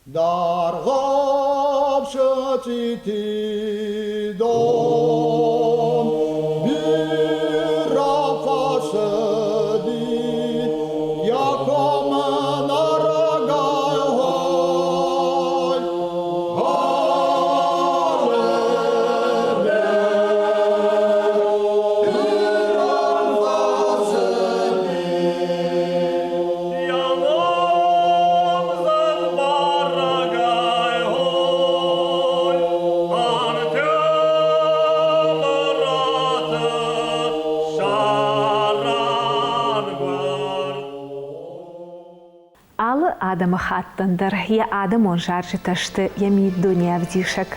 Дӕргъӕвсы цъитидон бирӕ фӕцыди, йӕ комы нарӕгӕй хой. Алы адӕмыхаттӕн дӕр йӕ адӕмон зарджытӕ сты йӕ миддунеӕвдисӕг.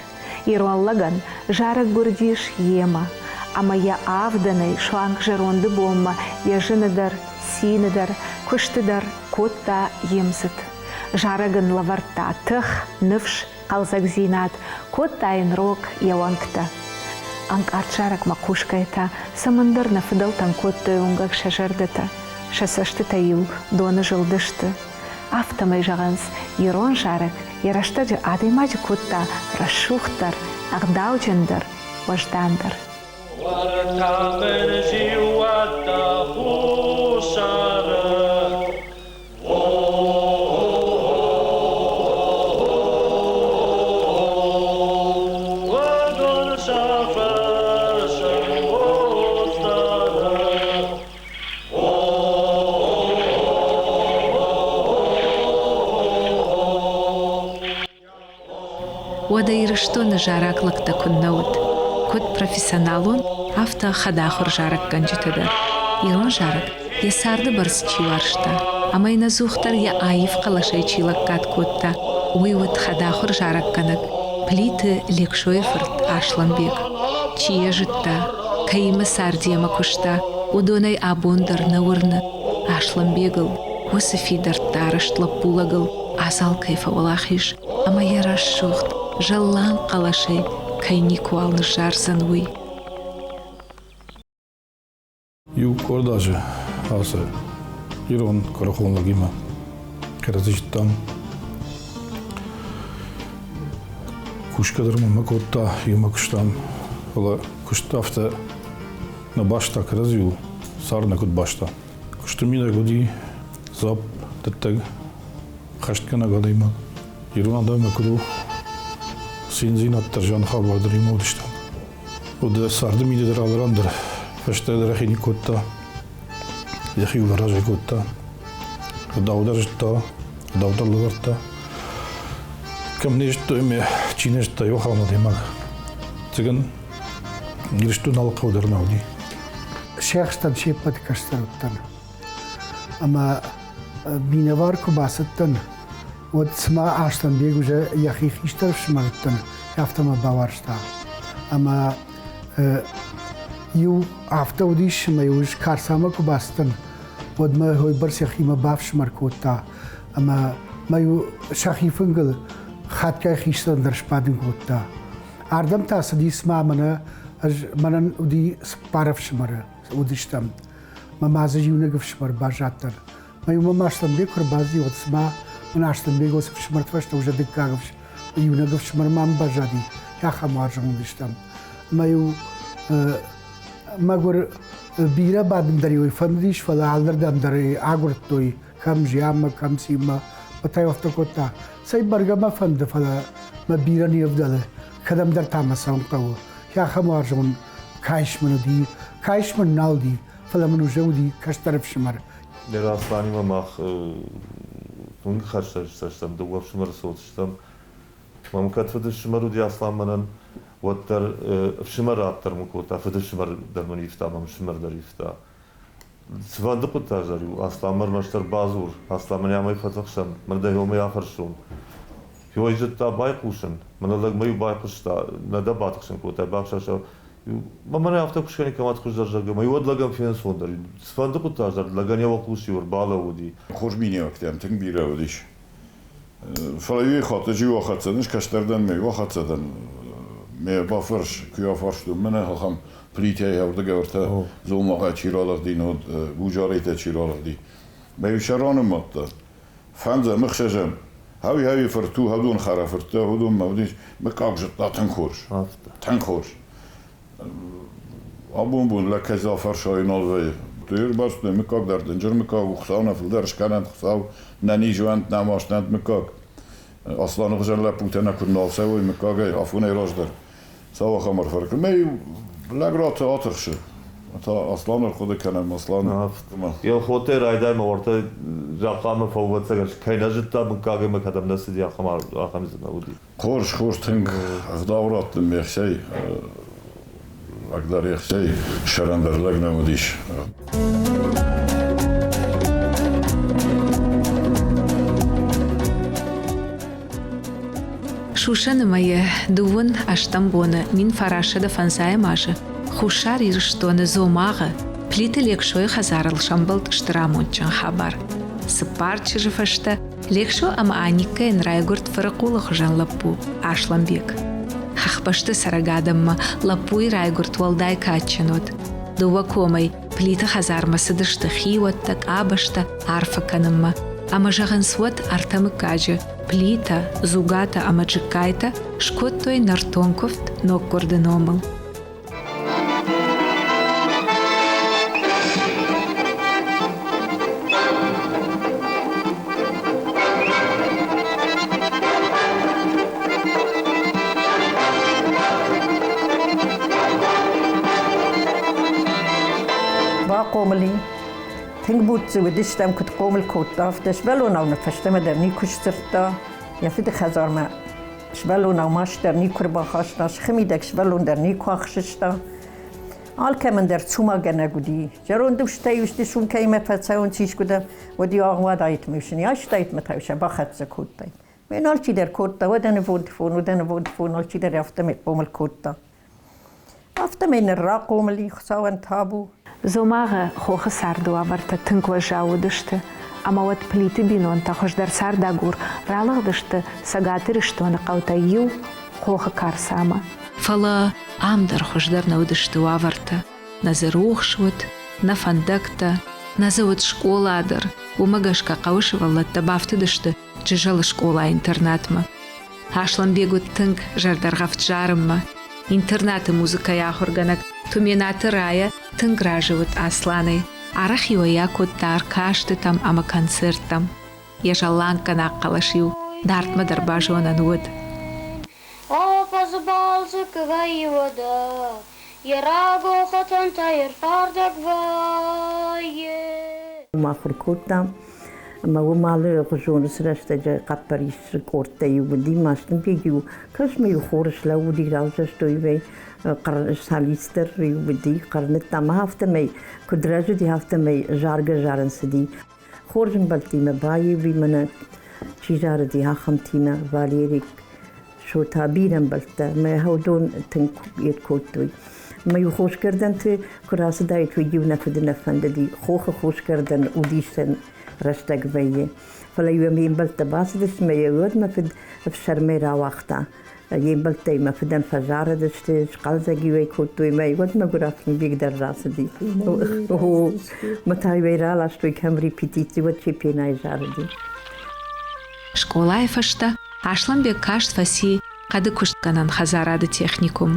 Ирон лӕгӕн зарӕг гуырдис йемӕ, ӕмӕ йӕ авдӕнӕй суанг зӕронды бонмӕ йӕ зыны дӕр, цины дӕр, куысты дӕр кодта йе мдзыд. Зарӕг ын лӕвӕрдта тых, ныфс, хъӕлдзӕгдзинад, кодта йын рог йӕ уӕнгтӕ. Ӕнкъард зарӕгмӕ хъусгӕйӕ та цӕмӕндӕр нӕ фыдӕлтӕн кодтой уынгӕг сӕ зӕрдӕтӕ, сӕ цӕстытӕ-иу доны зылдысты. Афтӕмӕй зӕгъынц, ирон зарӕг йӕ рӕстӕджы адӕймаджы кодта рӕсугъддӕр, ӕгъдауджындӕр, уӕздандӕр. Уӕртӕ мын зиууӕттӕ хуссары. Уыдон сӕ фӕрсӕн хъустары. Уӕдӕ Ирыстоны зарӕг лӕгтӕ куыннӕ уыд, куыд профессионалон, афтӕ хӕдахуыр зарӕггӕнджытӕ дӕр. Ирон зарӕг йӕ царды бӕрц чи уарзта ӕмӕ йын ӕдзухдӕр йӕ аив хъӕлӕсӕй чи лӕггад кодта, уый уыд хӕдахуыр зарӕггӕнӕг Плиты Лексойы фырт Аслӕнбег. Чи йӕ зыдта, кӕимӕ царди ӕмӕ куыста, уыдонӕй абон дӕр нӕ уырны, Аслӕнбегыл, уыцы фидӕрттӕ арӕзт лӕппулӕгыл адзал кӕй фӕуӕлахиз ӕмӕ йӕ рӕсугъд, зӕлланг хъӕлӕсӕй кӕй никуал ныззардзӕн, уый. Иу къорд азы ацы ирон куырыхон лӕгимӕ кӕрӕдзи зыдтам. Кусгӕ дӕр мӕнмӕ кодта, иумӕ куыстам, фӕлӕ куыст афтӕ нӕ баста кӕрӕдзиуыл, цард нӕ куыд баста. Куысты мидӕг уыди дзуапп дӕттӕг, хӕстгӕнӕг адӕймаг. Ирон адӕммӕ куыд у, циндзинад дӕр, зианы хабар дӕр иумӕ уыдыстӕм. Уыд царды мидӕг дӕр алыран дӕр фӕстӕдӕр йӕхи кодта, йӕхи разӕй кодта. Дау дӕр зыдта, дау дӕр лӕвӕрдта. Кӕм не зыдтой ӕмӕ чи не зыдта, иу ахӕм адӕймаг. Цыган Ирыстон алы хъӕу дӕр нӕ уыди. Сиӕхстӕн се ппӕты кӕстӕр уыдтӕн. Ӕмӕ минӕвар куы бацыдтӕн, уӕд цыма Аслӕнбег уже йӕхи хистӕр ӕфсымӕр уыдтӕн, афтӕ мӕ бауарзта. Ӕмӕ иу афтӕ уыдис, ӕмӕ-иу ӕз Карцамӕ куы бацыдтӕн, уӕд мӕ уыйбӕрц йӕхимӕ бафсымӕр кодта. Ӕмӕ мӕ-иу сӕхи фынгыл хатгай хистӕрӕн дӕр сбадын кодта. Ардӕм та цыдис ма мӕнӕ ӕз мӕнӕн уыди цыппар ӕфсымӕры уыдыстӕм. Мӕ ма дзы иунӕг ӕфсымӕр баззадтӕн. Мӕ иумӕ ма Аслӕнбег куы ӕрбацыди, уӕд цыма мын Аслӕнбег уыцы ӕфсымӕрты фӕстӕ уже дыккаг иунӕг ӕфсымӕр мӕм баззади, ахӕм уарзон уыдыстӕм. Мӕ-иу мӕгуыр бирӕ бадын дӕр-иу фӕндыдис, фӕлӕ алырдӕм дӕр агуырдтой, кӕм зианмӕ, кӕм цинмӕ. Батай афтӕ кодта, цӕй бӕргӕ мӕ фӕнды, фӕлӕ мӕ бирӕ не вдӕлы, кӕдӕмдӕр та мӕ цӕуын хъӕуы. Ахӕм уарзон кайс мын уыди, кайс мын нал уыди, фӕлӕ мын уже уыди кӕстӕр ӕфсымӕр. Асланимӕ мах тынг хӕстӕг дыууӕ ӕфсымӕры цот стӕм. Мӕм кӕд фыдыфсымӕр уыди Аслан мӕнӕн, уӕддӕр ӕфсымӕр дӕр мын кодта, фыдыфсымӕр дӕр мын ивта, мӕм ӕфсымӕр дӕр ивта. Цыфӕнды хъуыддаг дӕр-иу Асланмӕ ӕрмӕстдӕр бадзур, Аслан мын амӕй фӕтыхсӕн, мӕн дӕ йомӕй афӕрсон. Ёй зыдта байхъусын, мӕнӕ лӕгмӕ-иу байхъуыста, нӕ дӕ батыхсын кодта, бафсӕста. Мӕнӕ афтӕ куы скӕниккам, уӕд хуыздӕр зӕгъгӕ, мӕ уӕд лӕгӕн фенцондӕр. Цыфӕнды хъуыддаг дӕр лӕгӕн йӕ уӕлхъус-иу ӕрбалӕууыди. Хорз миниуӕгтӕ тынг бирӕ уыдис. Фӕлӕ иу хатт ӕз иу ахӕццӕ дӕн, кӕстӕр дӕн, ме иу ахӕццӕ дӕн. Ме бафарс, куы афарстон, мӕнӕ ахӕм плитӕй ӕрдӕг ӕртӕ дзулмагъӕ чи ралыгъди, нод гуджарейтӕ чи ралыгъди. Мӕ иу сӕ ранымадта. Фӕндзӕм, ӕхсӕзӕм. Хауи-хауи фырт у, хӕдон хӕрӕфырттӕ, уыдонмӕ уыдис мыггаг зыдта тынг хорз. Тынг хорз. Абон бон лӕг кӕй фӕрсайы нал вӕййы. Ты ӕрбацыдтой мыггаг дӕр дынджыр мыггаг у, Хуыцау нӕ фылдӕр скӕнӕнт, Хуыцау нӕ низ уӕнт, нӕ маст нӕнт мыггаг. Асланы хуызӕн лӕппутӕ нӕ куыд нал цӕуой мыггагӕй афонӕй раздӕр. Цау ахӕм ӕрфӕркы. Мӕ лӕг раты атыхсы. Та Аслан ӕрхъуыды кӕнӕм, Аслан. Елхотӕй райдай мӕ уӕртӕ Захъамӕ фӕувӕццӕгӕн кӕй нӕ зыдта мыггагӕй мӕ кӕдӕм нӕ цыди, ахӕм ахӕм дзы нӕ уыди. Хорз, хорз, тынг ӕгъдау раттын ме хсӕй. Лӕг дӕр ехсӕй сӕрӕндӕр лӕг нӕ уыдис. Сусӕны мӕйы дыууын ӕстӕм боны 1905 азы Хуссар Ирыстоны Дзомагъы Плиты Лексойы хӕдзарыл сӕмбӕлд стыр амондджын хабар. Цыппар чызджы фӕстӕ Лексо ӕмӕ Аниккӕйӕн райгуырд фырыхъулы хуызӕн лӕппу Аслӕнбег. Хӕхбӕсты цӕрӕг адӕммӕ лӕппуйы райгуырд уӕлдай кадджын уыд. Дыууӕ комӕй Плиты хӕдзармӕ цыдысты хиуӕттӕ, къабӕзтӕ арфӕ кӕнынмӕ. Ӕмӕ зӕгъынц, уӕд ӕртӕ мыггаджы Плитӕ, Дзугатӕ ӕмӕ Джыккайтӕ скодтой нӕртон куывд ноггуырды номыл. Бахъомыл и. Тынг буц дзы уыдыстӕм, куыд хъомыл кодта, афтӕ сывӕллонау нӕ фӕстӕмӕ дӕр никуы сдзырдта. Йӕ фыды хӕдзармӕ сывӕллонау маст дӕр никуы ӕрбахаста, сыхы мидӕг сывӕллон дӕр никуы ӕхсыста. Алкӕмӕн дӕр цумагӕнӕг уыди. Зӕронд устӕй усты сумкӕимӕ фӕцӕуынц искуыдӕм, уӕд-иу агъуадаид мӕ айстаид мӕ та сӕ бахӕццӕ кодтаид. Мен алчидӕр кодта, уӕдӕ нывонд фон, уӕдӕ нывонд фон, алчидӕр афтӕмӕй хъомыл кодта. Афтӕмӕй ныр рахъомыл и, Хуыцауӕн табу. Дзомагъы хохы царды уавӕртӕ тынг уӕззау уыдысты, ӕмӕ уӕд Плиты бинонтӕ хуыздӕр цардагур ралыгъдысты Цӕгат Ирыстоны хъӕутӕй иу Хохы Карцамӕ. Фӕлӕ ам дӕр хуыздӕр нӕ уыдысты уавӕртӕ. Нӕ дзы рухс уыд, нӕ фӕндӕгтӕ, нӕ дзы уыд скъола дӕр. Уымӕ гӕсгӕ хъӕуы сывӕллӕттӕ бафтыдысты Джызӕлы скъола-интернатмӕ. Аслӕнбег уыд тынг зӕрдӕргъӕвд зарынмӕ. Интернаты музыкӕйы ахуыргӕнӕг Туменаты Рая тынг разы уыд Асланӕй. Арӕх-иу ӕй акодта ӕркастытӕм ӕмӕ концерттӕм. Йӕ зӕлланггӕнаг хъӕлӕс-иу дардмӕ дӕр базонӕн уыд. Афӕдзы балцы куы вӕййы уӕдӕ, йӕ рагон хӕтӕнтӕ ӕрфардӕг вӕййы. Ахуыр кодтам ӕмӕ уым алыгъуызон рӕстӕджы хъӕппӕрисы къордтӕ-иу уыди, Мастынбег-иу кӕсмӕ-иу хорз слӕууыди, равзӕрстой-иу ӕй, солист дӕр-иу уыди, хъырныдта ӕмӕ афтӕмӕй, куыд рӕзыди, афтӕмӕй заргӕ-зарын цыди. Хорз ӕмбӕлттимӕ баиу и мӕнӕ чи зарыди, ахӕмтимӕ Валерик, Шота бирӕ ӕмбӕлттӕ мӕ уыдон тынг йед кодтой. Мӕ-иу хосгӕрдӕнты куы рацыдаид, уӕд-иу нӕ фыды нӕ фӕндыди. Хохы хосгӕрдӕн удисӕн рӕстӕг вӕййы. Фӕлӕ-иу ӕм йе мбӕлттӕ бацыдысты мӕ йӕ уӕд мӕ фыд ӕфсӕрмӕй рауагъта. Йе мбӕлттӕй мӕ фыдӕн фӕзарыдысты, схъӕлдзӕг-иу ӕй кодтой мӕ уӕд мӕгуыр Аслӕнбег дӕр рацыди. Мӕ та-иу ӕй раластой кӕм репетици, уӕд Чепенайы зарыди. Скъолайы фӕстӕ Аслӕнбег каст фӕци хъӕдыкуыстгӕнӕн хӕдзарады техникум.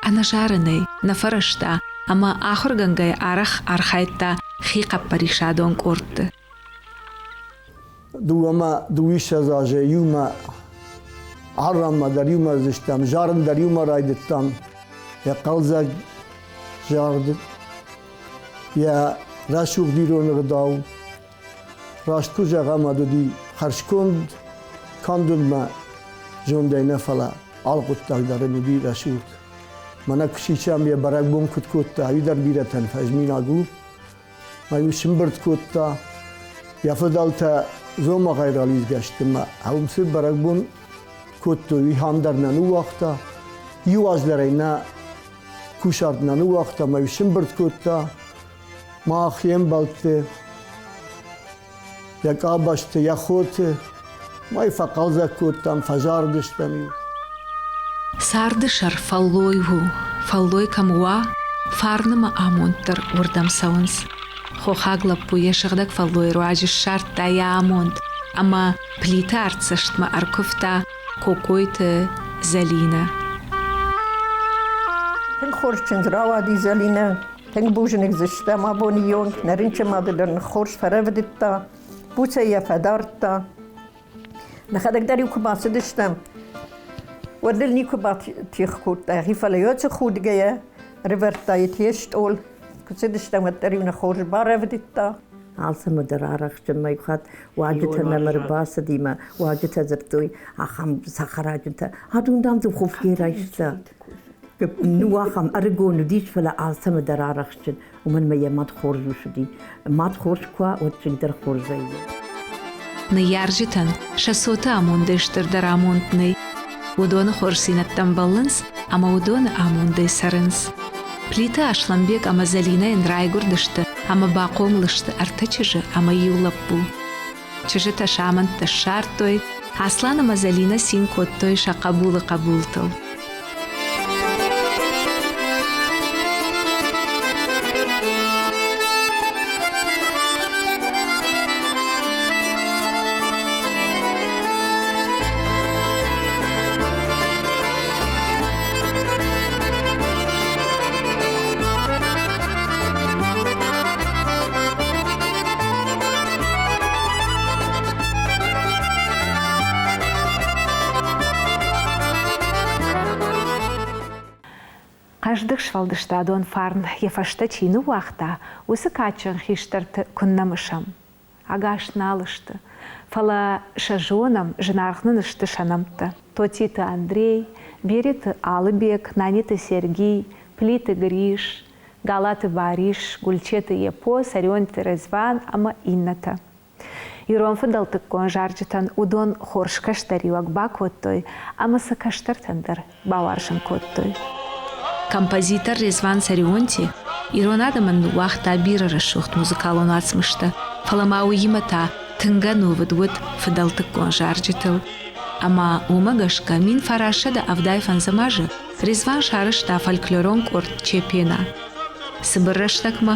Ӕнӕзарынӕй нӕ фӕрӕзта ӕмӕ ахуыргӕнгӕйӕ арӕх архайдта хихъӕппӕрисадон къордты. Дыууӕмӕ дыууиссӕдз азы иумӕ арӕнмӕ дӕр иумӕ уыдзыстӕм, зарын дӕр иумӕ райдыдтам. Йӕ хъӕлдзӕг загъд, йӕ рӕсугъд ирон ӕгъдау, Раст куы зӕгъӕм, уӕд уыди хӕрзконд, канд уыдмӕ зондӕй нӕ, фӕлӕ алы хъуыддаг дӕр ын уыди рӕсугъд. Мӕнӕ куы сисӕм, йӕ бӕрӕгбон куыд кодта, уый дӕр бирӕтӕн фӕзминаг у. Мӕ-иу сымбырд кодта, йӕ фыдӕлтӕ Дзомагъӕй ралидзгӕ сты мӕ уым цы бӕрӕгбон кодтой, уый хам дӕр нӕ ныууагъта. Иу аз дӕр ӕй нӕ кусарт нӕ ныууагъта, мӕ-иу сымбырд кодта. Мах йе мбӕлтты, йӕ къабӕзты, йӕ хоты мӕй фӕхъӕлдзӕг кодтам, фӕзардыстӕм-иу. Царды сӕр фӕллой у, фӕллой кӕм уа, фарны мӕ амонд дӕр уырдӕм цӕуынц. Хохаг лӕппу йӕ сыгъдӕг фӕллойы руаджы ссардта йӕ амонд. ӕмӕ Плиты артдзӕстмӕ ӕркуывта Кокойты Зӕлинӕ. Тынг хорз чындз рауади Зӕлинӕ. Тынг бузныг дзы стӕм абоны онг. Нӕ рынчын мады дӕр хорз фӕрӕвдыдта, буцӕй йӕ фӕдардта. Нӕхӕдӕг дӕр-иу куы бацыдыстӕм, уӕд ныл никуы батигъ кодта йӕхи, фӕлӕ йӕ худгӕйӕ ӕрывӕрдтаид йе стъол. Куы цыдыстӕм, уӕддӕр-иу нӕ хорз барӕвдыдта. Алцӕмӕ дӕр арӕхстджын мӕ иухатт уазджытӕ нӕм ӕрбацыди мӕ уазджытӕ дзырдтой ахӕм цӕхӕраджынтӕ. Адон, дам, духовкӕйы райста. Ну, ахӕм ӕрыгон уыдис, фӕлӕ алцӕмӕ дӕр арӕхстджын. Уымӕн ӕмӕ йӕ мад хорз ус уыди. Мад хорз куы уа, уӕд чызг дӕр хорз вӕййы. Ныййарджытӕн сӕ цоты амондӕй стырдӕр амонд нӕй. Уыдоны хорздзинӕдтӕм бӕллынц ӕмӕ уыдоны амондӕй цӕрынц. Плиты Аслӕнбег ӕмӕ Зӕлинӕйӕн райгуырдысты ӕмӕ бахъомыл сты ӕртӕ чызджы ӕмӕ иу лӕппу. Чызджытӕ сӕ амӕндтӕ ссардтой, Аслан ӕмӕ Зӕлинӕ цин кодтой сӕ хъӕбулы хъӕбултыл. Хъӕздыг сфӕлдыстадон фарн йӕ фӕстӕ чи ныууагъта, уыцы кадджын хистӕрты куыннӕ мысӕм. Ӕгас нал сты, фӕлӕ сӕ зонӕм, зынаргъ нын сты сӕ нӕмттӕ. Тотиты Андрей, Береты Алыбег, Наниты Сергий, Плиты Гриш, Галаты Барис, Гульчеты Епо, Цӕрионты Резван ӕмӕ иннӕтӕ. Ирон фыдӕлтыккон зарджытӕн уыдон хорз кӕстӕриуӕг бакодтой ӕмӕ сӕ кӕстӕртӕн дӕр бауарзын кодтой. Композитор Резван Царионти ирон адӕмӕн ныууагъта бирӕ рӕсугъд музыкалон уацмыстӕ, фӕлӕ ма уыимӕ та тынг ӕнувыд уыд фыдӕлтыккон зарджытыл. Ӕмӕ уымӕ гӕсгӕ 1975 азы Резван сарӕзта фольклорон къорд Чепена. Цыбыр рӕстӕгмӕ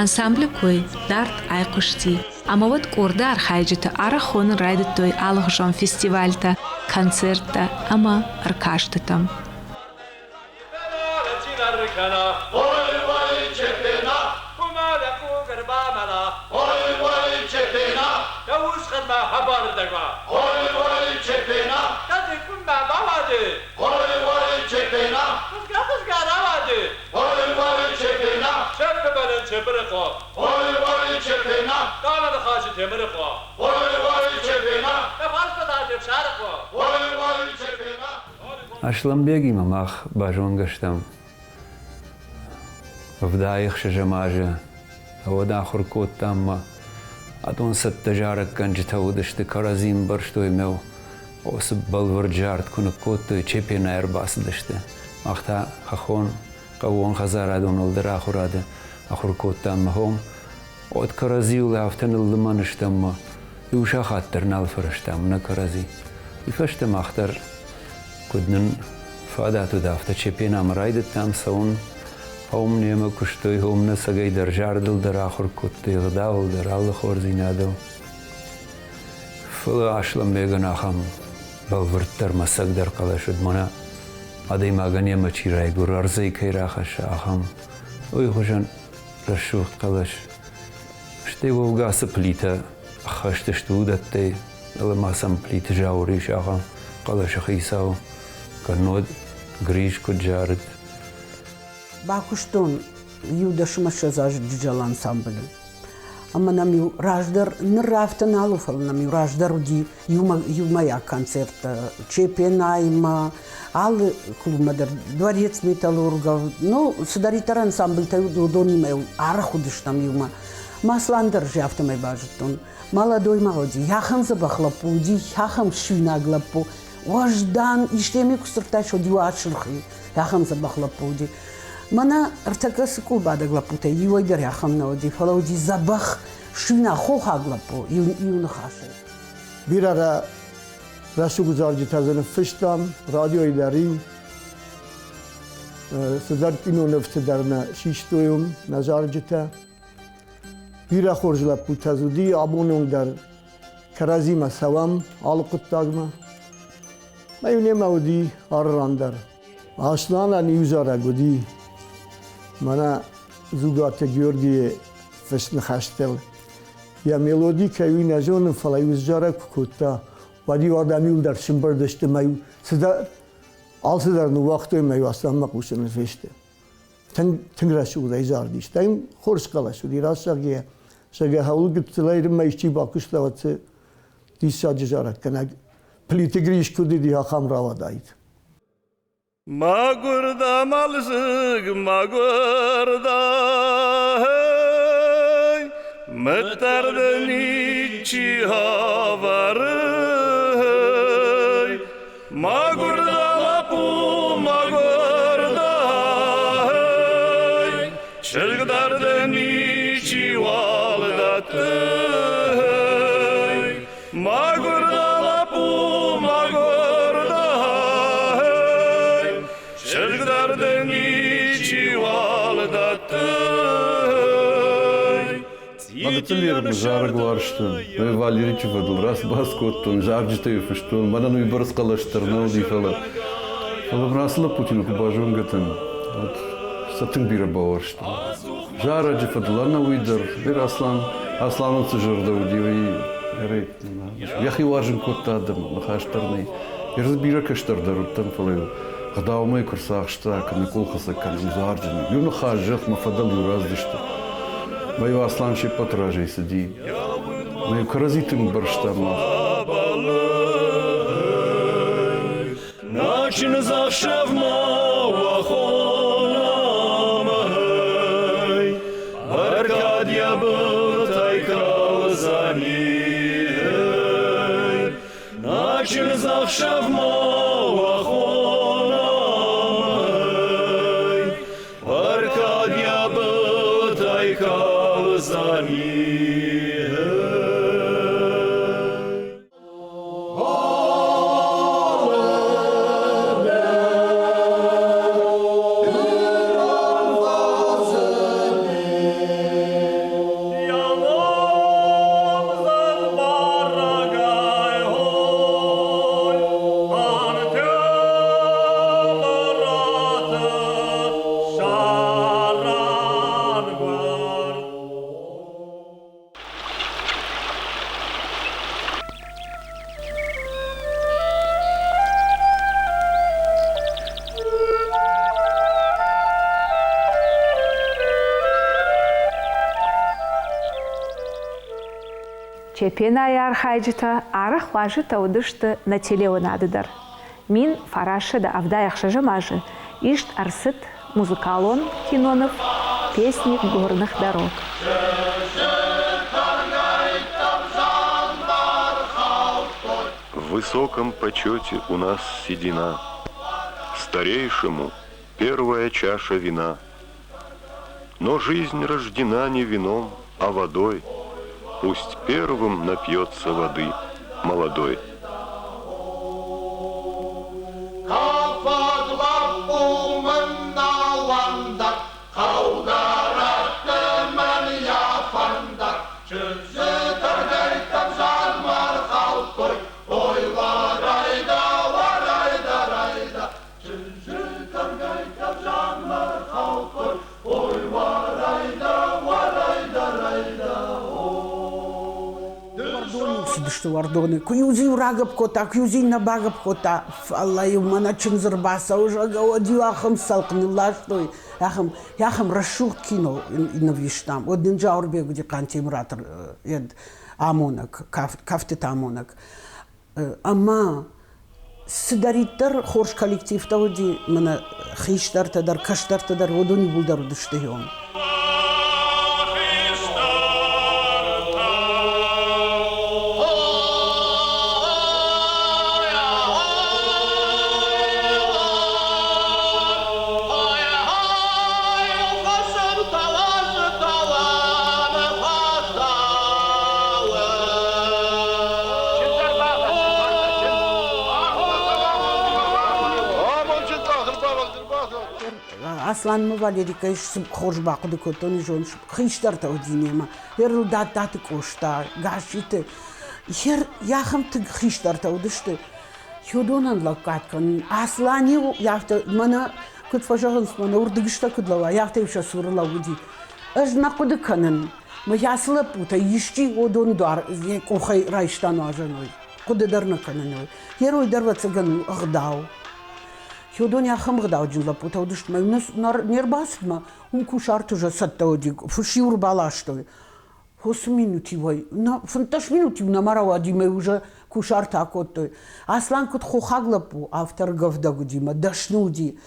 ансамблы кой дард айхъуысти, ӕмӕ уӕд къорды архайджыты арӕх хонын райдыдтой алыхуызон фестивальтӕ, концерттӕ ӕмӕ ӕркастытӕм. Аслӕнбегимӕ мах базонгӕ стӕм ӕвдай-ӕхсӕзӕм азы. Уӕд ахуыр кодтам ӕмӕ адон цӕттӕ зарӕггӕнджытӕ уыдысты, кӕрӕдзи ӕмбӕрстой мӕ уыцы бӕлвырд зард куы ныккодтой, Чепенӕй ӕрбацыдысты. Мах та хӕххон хъӕууон хӕдзарадон ӕлдӕр ахуырады ахуыр кодтам мӕ хом. Уӕд кӕрӕдзиуыл афтӕ ныллымӕн стӕм ӕмӕ иу сахат дӕр нал фӕрӕзтам нӕ кӕрӕдзи. Уый фӕстӕ мах дӕр, куыд нын фадат уыд, афтӕ Чепенамӕ райдыдтам цӕуын. Хъӕум немӕ куыстой, хъӕум нӕ цӕгӕй дӕр зардыл дӕр ахуыр кодтой, ӕгъдауыл дӕр, алы хорздзинадыл. Фӕлӕ Аслӕнбегӕн ахӕм бӕлвырддӕр мӕ цӕгдӕр хъӕлӕс уыд, мӕнӕ адӕймагӕн йемӕ чи райгуыры, ӕрдзӕй кӕй рахӕссы, ахӕм уый хуызӕн рӕсугъд хъӕлӕс. Стӕй уӕвгӕ ацы плитӕ ӕххӕст сты уыдӕттӕй, фӕлӕ ма сӕм Плиты Зауыр ис ахӕм хъӕлӕсы хицау, кӕннод Грис куыд зарыд. Бакуыстон иу дӕсмӕссӕдз азы Джызӕлы ансамблы. Ӕмӕ нӕм-иу раздӕр, ныр афтӕ нал у, фӕлӕ нӕм-иу раздӕр уыди иумӕйаг концерттӕ Чепенаимӕ, алы клубмӕ дӕр, Дворец металлургов, ну, цыдӕриддӕр ансамблтӕ уыд, уыдонимӕ арӕх уыдыстӕм иумӕ. Маслан дӕр ӕз афтӕмӕй базыдтон. Молодой ма уыди, ахӕм дзӕбӕх лӕппу уыди, ахӕм суинаг лӕппу. Уӕздан, истӕмӕ куы сдзырдтаис, уӕд-иу асырх и, ахӕм дзӕбӕх лӕппу уыди. Мӕнӕ ӕртӕккӕ цы къулбадӕг лӕппутӕй иуӕй дӕр ахӕм нӕ уыди, фӕлӕ уыди дзӕбӕх, суинаг хохаг лӕппу, иу ныхасӕй. Бирӕ рӕсугъд зарджытӕ дзы ныффыстам, радиойы дӕр и. Цыдӕр кинонывты дӕр нӕ систой уым нӕ зарджытӕ. Бирӕ хорз лӕппутӕ дзы уыди, абоны онг дӕр. Кӕрӕдзимӕ цӕуӕм алы хъуыддагмӕ. Мӕ-иу немӕ уыди алы дӕр. Асланӕн иу зарӕг уыди, мӕнӕ Дзугаты Георгийы фыст ныхӕстыл. Йӕ мелоди кӕй уый нӕ зонын, фӕлӕ-иу зарӕг куы кодта, уӕд-иу адӕм иуылдӕр сымбырд сты мӕ-иу цыдӕр алцыдӕр ныууагътой мӕ-иу Асланмӕ хъусыныл фесты. Тынг, тынг рӕсугъдӕй зарди. Стӕй хорз хъӕлӕс уыди, рӕсугъд зӕгъгӕ, хауыл гыццылӕй рынмӕ исчи бакуыста, уӕд дзы диссаджы зарӕггӕнӕг Плиты Гриш куыд уыди, ахӕм рауадаид. Мӕгуыр дӕ мӕлдзыг, мӕгуыр дӕ, мыддӕр дын ничи ӕвӕры. Мӕгуыр дӕ лӕппу, мӕгуыр дӕ, чызг дӕр дын ничиуал дӕтты. Мӕгуыр дӕ лӕппу, мӕгуыр дӕ, чызг дӕр дын ничиуал дӕтты. Мӕ зарӕг уарзтон. Валеричы фӕдыл рацбац кодтон, зарджытӕ фыстон. Мӕнӕн уыйбӕрц хъӕлӕс дӕр нӕ уыди, фӕлӕ фӕлӕ ацы лӕппутимӕ куы базонгӕ дӕн, уӕд сӕ тынг бирӕ бауарзтон. Зарӕджы фӕдыл ӕнӕуый дӕр бирӕ Аслан, Асланӕн цы зӕрдӕ уыди, уый йӕхи уарзын кодта адӕмы, ныхас дӕр нӕй. Ӕз дзы бирӕ кӕстӕр дӕр уыдтӕн, фӕлӕ ӕгъдаумӕ куы рцахста, кӕнӕ къулхӕцӕг кӕнӕ ӕмдзуарджын, иу ныхас зӕхмӕ фӕдыл-иу раздысты. Мӕ-иу Аслан се ппӕты разӕй цыди. Мӕ-иу кӕрӕдзи тынг бӕрстам мах. Нӕ чындзӕхсӕв ма уӕ хонӕм, бӕркад йӕ былтӕй калдзӕни. Нӕ чындзӕхсӕв ма уӕ хонӕм, бӕркад йӕ былтӕй калдзӕни. Чепенайы архайджытӕ арӕх уазджытӕ уыдысты нӕ телеуынады дӕр. 1976 азы ист ӕрцыд музыкалон киноныв «Песни горных дорог». В высоком почете у нас седина, Старейшему первая чаша вина. Но жизнь рождена не вином, а водой. Пусть первым напьется воды молодой. Цыдысты уӕрдоны. Куы-иу дзы иу рагӕпп кодта, куы-иу дзы иннӕ багӕпп кодта, фӕлӕ-иу мӕнӕ чындз ӕрбацӕуы, зӕгъгӕ, уӕд-иу ахӕм цӕлхъ нылластой, ахӕм, ахӕм рӕсугъд кино нывистам. Уӕд нын Зауырбег уыди Хъантемыраты амонӕг, кӕфтыты амонӕг. Ӕмӕ цыдӕриддӕр хорз коллективтӕ уыди, мӕнӕ хистӕртӕ дӕр, кӕстӕртӕ дӕр, уыдон иууылдӕр уыдысты ион. Асланмӕ Валерикӕй хорз бахъуыды кодтон, зон, хистӕртӕ уыди немӕ. Ерыл Дадтаты Къоста, Гасситы. Йӕхӕм тынг хистӕртӕ уыдысты. Уыдонӕн лӕггад кӕнын. Аслан-иу афтӕ, мӕнӕ куыд фӕзӕгъынц, мӕнӕ уырдыгыстӕ куыд лӕууа, афтӕ-иу сӕ цуры лӕууыди. Ӕз нӕ хъуыды кӕнын, мӕ ацы лӕппутӕй исчи уыдон дуар йӕ къухӕй райста нуазӕной. Хъуыды дӕр нӕ кӕнын уый. Герой дӕр, ӕвӕццӕгӕн, у ӕгъдау. Уыдон ахӕм ӕгъдауджын лӕппутӕ уыдысты, мӕ не рбацыдмӕ уым кусарт уже цӕттӕ уыди, фыс-иу ӕрбаластой. Уыцы минут-иуӕй, 15 минут-иу нӕма рауади мӕ уже кусарт акодтой. Аслан куыд хохаг лӕппу, афтӕ ӕргӕвдӕг уыди мӕ дӕсны уыди.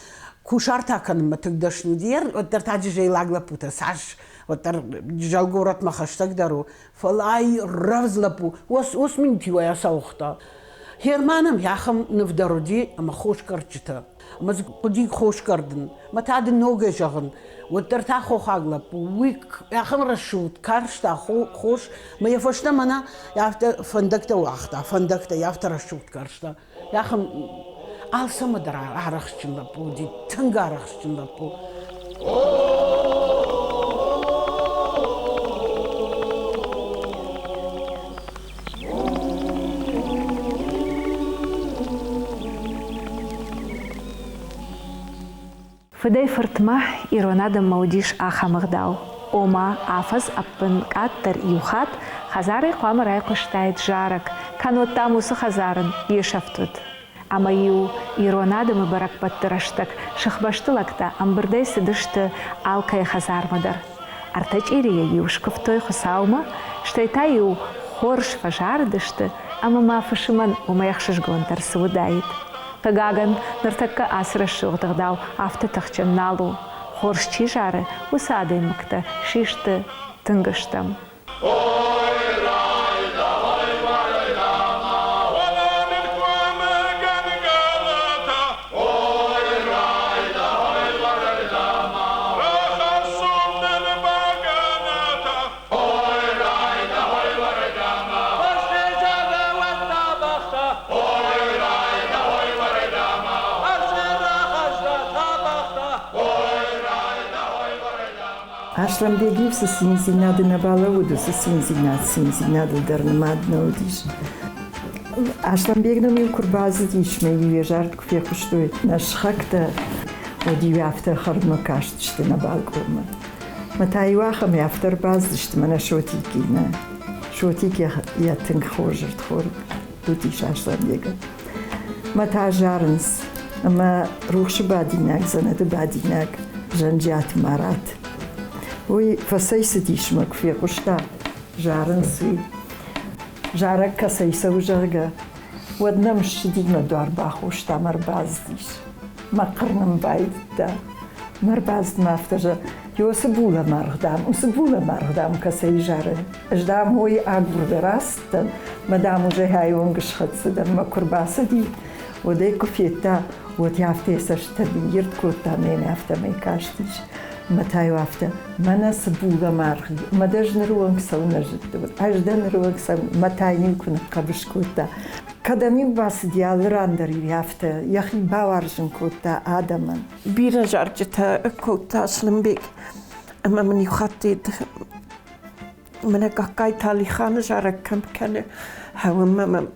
Кусарт акӕнынмӕ тынг дӕсны уыди. Уӕддӕр та джызӕйлаг лӕппутӕ цас, уӕддӕр Джызӕл горӕтмӕ хӕстӕгдӕр у. Фӕлӕ ай рӕвдз лӕппу, уыцы минут-иуӕй ацауыгъта. Германӕн ахӕм ныв дӕр уыди ӕмӕ хосгӕрдджытӕ. Ӕмӕ дзы хъуыди хосгӕрдын. Мӕ та дын ногӕй зӕгъын, уӕддӕр та хохаг лӕппу, уый ахӕм рӕсугъд карста хос, мӕ йӕ фӕстӕ мӕнӕ афтӕ фӕндӕгтӕ уагъта, фӕндӕгтӕ афтӕ рӕсугъд карста. Ахӕм алцӕмӕ дӕр арӕхстджын лӕппу уыди, тынг арӕхстджын лӕппу. Фыдӕй-фыртмӕ ирон адӕммӕ уыдис ахӕм ӕгъдау, ома афӕдз ӕппын къаддӕр иу хатт хӕдзарӕй хъуамӕ райхъуыстаид зарӕг, кӕннод дам уыцы хӕдзарӕн йе сӕфт уыд. Ӕмӕ-иу ирон адӕмы бӕрӕгбӕтты рӕстӕг сыхбӕсты лӕгтӕ ӕмбырдӕй цыдысты алкӕй хӕдзармӕ дӕр. Ӕртӕ чъирийӕ-иу скуывтой Хуыцаумӕ, стӕй та-иу хорз фӕзарыдысты ӕмӕ ма фысымӕн уымӕй ӕхсызгондӕр цы уыдаид. Хъыгагӕн, ныртӕккӕ ацы рӕсугъд ӕгъдау афтӕ тыхджын нал у. Хорз чи зары, уыцы адӕймӕгтӕ систы тынг стӕм. Аслӕнбег-иу цы циндзинады нӕ балӕууыд, уыцы циндзинад циндзинадыл дӕр нымад нӕ уыдис. Аслӕнбег нӕм-иу куы рбацыдис, мӕ-иу йӕ зард куы фехъуыстой нӕ сыхӕгтӕ, уӕд-иу афтӕ хӕрдмӕ кастысты нӕ балкъонмӕ. Мӕ та-иу ахӕм афтӕ ӕрбацыдысты мӕнӕ Шотикимӕ. Шотик йӕ тынг хорз ӕрдхорд уыдис Аслӕнбегӕн. Мӕ та зарынц, ӕмӕ рухсы бадинаг, дзӕнӕты бадинаг Зӕнджиаты Марат. Уый фӕцӕйцыдис мӕ куы фехъуыста, зарынц уый. Зарӕг кӕцӕй цӕуы, зӕгъгӕ, уӕд нӕм ссыди мӕ дуар бахоста мӕ ӕрбацыдис. Мӕ хъырнын байдыдта. Мӕ ӕрбацыдмӕ афтӕ зӕгъы, Уыцы булӕмӕргъ, дам, уыцы булӕмӕргъ, дам, кӕцӕй зары. Ӕз, дам, уый агургӕ рацыдтӕн, мӕ, дам, уже хайонг схӕццӕ дӕн, мӕ куы рбацыди, уӕд ӕй куы федта, уӕд афтӕ йӕ цӕстытӕ быйирд кодта ӕмӕ йӕм афтӕмӕй кастис. Мӕ та-иу афтӕ, мӕнӕ цы булӕмӕргъ, мӕ дӕ ӕз ныры онг цӕуын нӕ зыдтон, ӕз дӕ ныры онг цӕуын, мӕ та йын-иу куы ныхъхъӕбыс кодта. Кӕдӕм-иу бацыди, алы ран дӕр-иу афтӕ йӕхи бауарзын кодта адӕмӕн. Бирӕ зарджытӕ кодта Аслӕнбег ӕмӕ мын иухатт мӕнӕ Гагкайты Алиханы зарӕг кӕм кӕны, уымӕ мӕм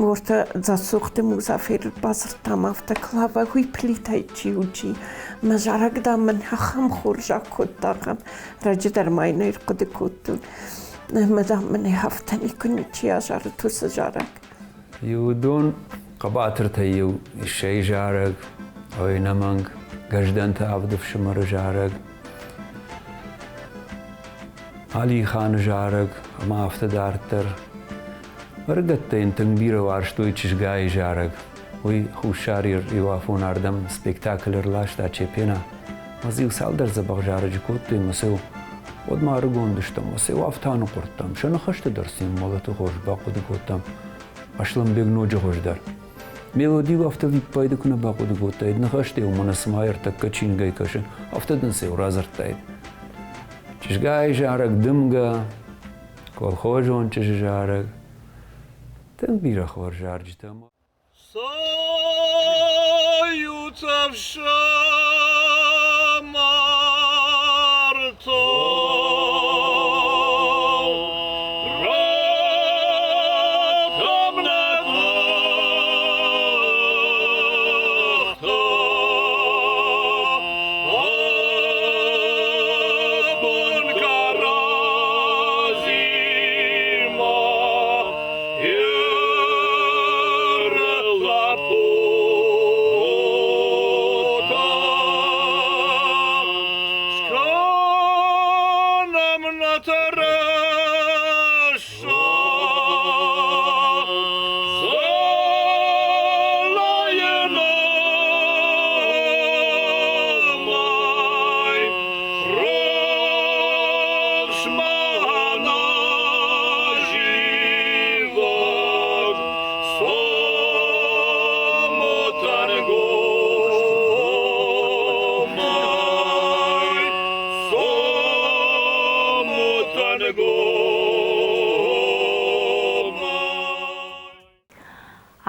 уӕртӕ Дзасохты Музафер бадзырдта ӕмӕ афтӕ Клавӕ, уый Плитӕй чи у, чи? Мӕ зарӕг, дам, мын ахӕм хорз акодта, ахӕм. Раджы дӕр ма йын ӕрхъуыды кодтон. Ӕмӕ, дам, мын афтӕ никуы ничи азарыд уыцы зарӕг. Иуыдон хъӕбатыртӕй иу Иссӕйы зарӕг, ӕнӕмӕнг Гӕздӕнты авд ӕфсымӕры зарӕг, Алиханы зарӕг ӕмӕ афтӕ дарддӕр. Ӕрыгӕттӕ йын тынг бирӕ уарзтой чызгайы зарӕг. Уый Хуссар Ир иуафон ардӕм спектакль ӕрласта Чепена. Ӕмӕ дзы иу цалдӕр дзӕбӕх зарӕджы кодтой ӕмӕ сӕ уӕд ма ӕрыгон уыдыстӕм ӕмӕ сӕ афтӕ аныхъуырдтам. Сӕ ныхӕсты дӕр сын мӕлӕты хорз бахъуыды кодтам. Аслӕнбег ноджы хуыздӕр. Мелоди афтӕ виппайды куы нӕ бахъуыды кодтаид, ныхӕстӕ уымӕн цыма ӕртӕккӕ чиныгӕй кӕсы, афтӕ дын сӕ радзырдтаид. Чызгайы зарӕг дымгӕ, колхозон чызджы зарӕг. Тынг бирӕ хорз зарджытӕ. Союз ӕфсымӕртӕ.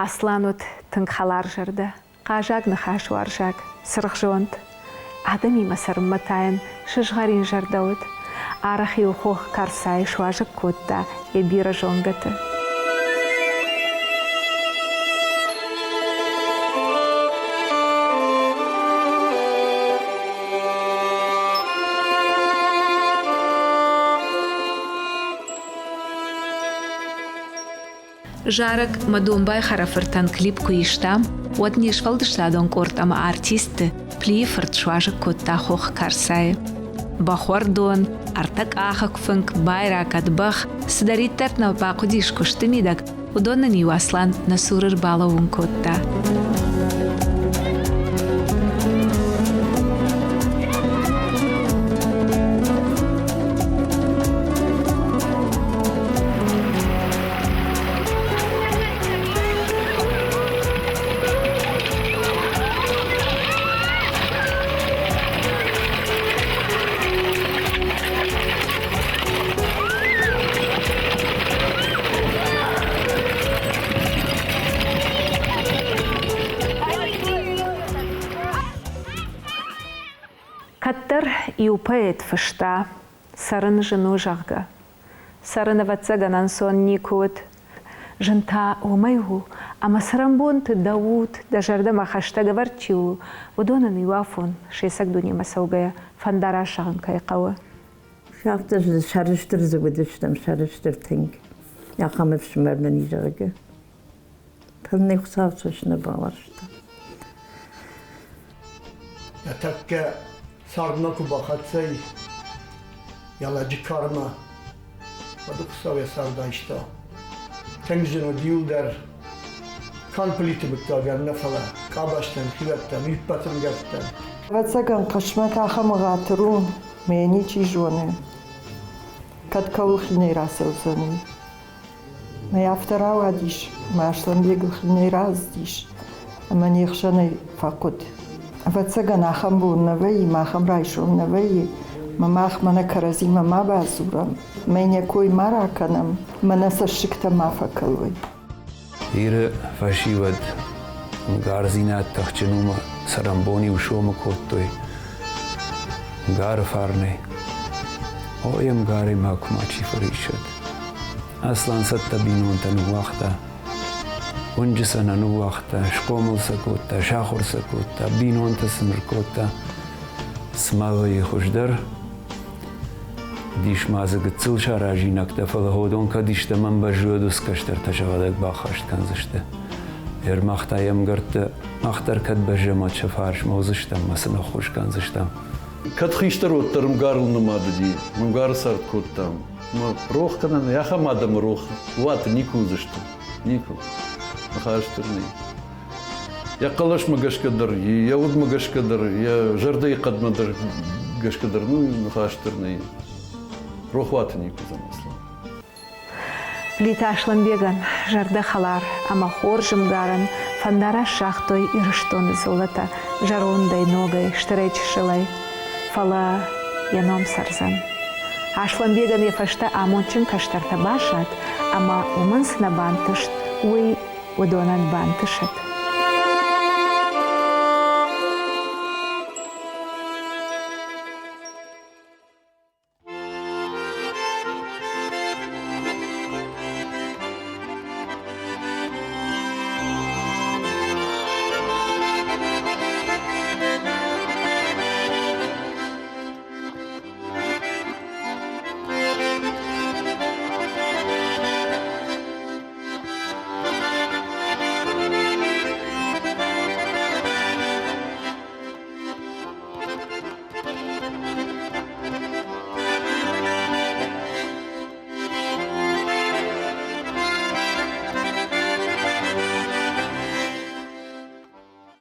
Аслан уыд тынг хӕларзӕрдӕ, хъазаг ныхасуарзаг, цыргъзонд. Адӕмимӕ цӕрынмӕ та йын сызгъӕрин зӕрдӕ уыд. Арӕх-иу хох Карцайы суазӕг кодта йӕ бирӕ зонгӕты. Зарӕг мӕ домбай хӕрӕфыртӕн клип куы истам, уӕд не сфӕлдыстадон къорд ӕмӕ артистты Плийы фырт суазӕг кодта Хохы Карцайы. Бӕхуӕрдон, ӕртӕкъахыг фынг, байраг ӕд бӕх, цыдӕриддӕр нӕ бахъуыдис куысты мидӕг, уыдон нын-иу Аслан нӕ цуры рбалӕууын кодта. Кӕддӕр иу поэт фыста, цӕрын зын у, зӕгъгӕ. Цӕрын, ӕвӕццӕгӕн, ӕнцон никуы уыд. Зын та уымӕй у, ӕмӕ цӕрӕнбонты дӕ уд, дӕ зӕрдӕмӕ хӕстӕг ӕвӕрд чи у, уыдонӕн иу афон се цӕг дунемӕ цӕугӕйӕ фӕндараст зӕгъын кӕй хъӕуы. Афтӕ сӕрыстыр дзы уыдыстӕм, сӕрыстыр тынг. Ахӕм ӕфсымӕр нын и, зӕгъгӕ. Фӕлӕ нӕ Хуыцау цӕст нӕ бауарзта. Йӕ тӕккӕ цардмӕ куы бахӕццӕ и, йӕ лӕджы кармӕ, уӕд Хуыцау йӕ цард айста. Тынг зын уыд иуылдӕр канд Плиты мыггагӕн нӕ, фӕлӕ къабӕзтӕн, хиуӕттӕн, иппӕты мгӕрттӕн. Ӕвӕццӕгӕн, хъысмӕт ахӕм ӕгъатыр у, мӕ йӕ ничи зоны, кӕд кӕуыл хинӕй рацӕудзӕн, уый. Мӕ афтӕ рауадис, мӕ Аслӕнбегыл хинӕй рацыдис, ӕмӕ не хсӕнӕй фӕхъуыд. Ӕвӕццӕгӕн, ахӕм бон нӕ вӕййы, махӕм райсом нӕ вӕййы, мӕ мах мӕнӕ кӕрӕдзимӕ ма бадзурӕм, мӕ йын йӕ кой ма ракӕнӕм, мӕ нӕ цӕссыгтӕ ма фӕкӕлой. Иры фӕсивӕд ӕмгардзинад тыхджын уымӕ цӕрӕнбон-иу сомы кодтой ӕмгары фарнӕй. Ой, ӕмгарӕй макуы мачи фӕрисӕд. Аслан цӕттӕ бинонтӕ ныууагъта, уынджы сӕ нӕ ныууагъта, схъомыл сӕ кодта, сахуыр сӕ кодта, бинонтӕ сын ӕркодта. Цыма вӕййы хуыздӕр, Дис ма дзы гыццыл саразинӕгтӕ, фӕлӕ уыдон кӕд истӕмӕн бӕззой, уыцы кӕстӕртӕ сӕхӕдӕг баххӕст кӕндзысты. Ӕрмӕг та йе мгӕртты мах дӕр кӕд бӕззӕм, уӕд сӕ фарсмӕ уыдзыстӕм ӕмӕ сын ӕххуыс кӕндзыстӕм. Кӕд хистӕр, уӕддӕр ӕмгарыл нымад уыди, ӕмгары цард кодтам. Ӕмӕ рох кӕнӕн ахӕм адӕмы рох уаты никуы уыдзысты. Никуы. Ныхас дӕр нӕй. Йӕ хъӕлӕсмӕ гӕсгӕ дӕр, йӕ удмӕ гӕсгӕ дӕр, йӕ зӕрдӕйы хъӕдмӕ дӕр гӕсгӕ дӕр, ну, ныхас дӕр нӕй. Рохуаты никуы уыдзӕн Аслан. Плиты Аслӕнбегӕн зӕрдӕхӕлар ӕмӕ хорз ӕмгарӕн фӕндараст загътой Ирыстоны дзыллӕтӕ зӕрондӕй, ногӕй, стырӕй-чысылӕй. Фӕлӕ йӕ ном цӕрдзӕн. Аслӕнбегӕн йӕ фӕстӕ амондджын кӕстӕртӕ баззад, ӕмӕ уымӕн цы нӕ бантыст, уый уыдонӕн бантысӕд.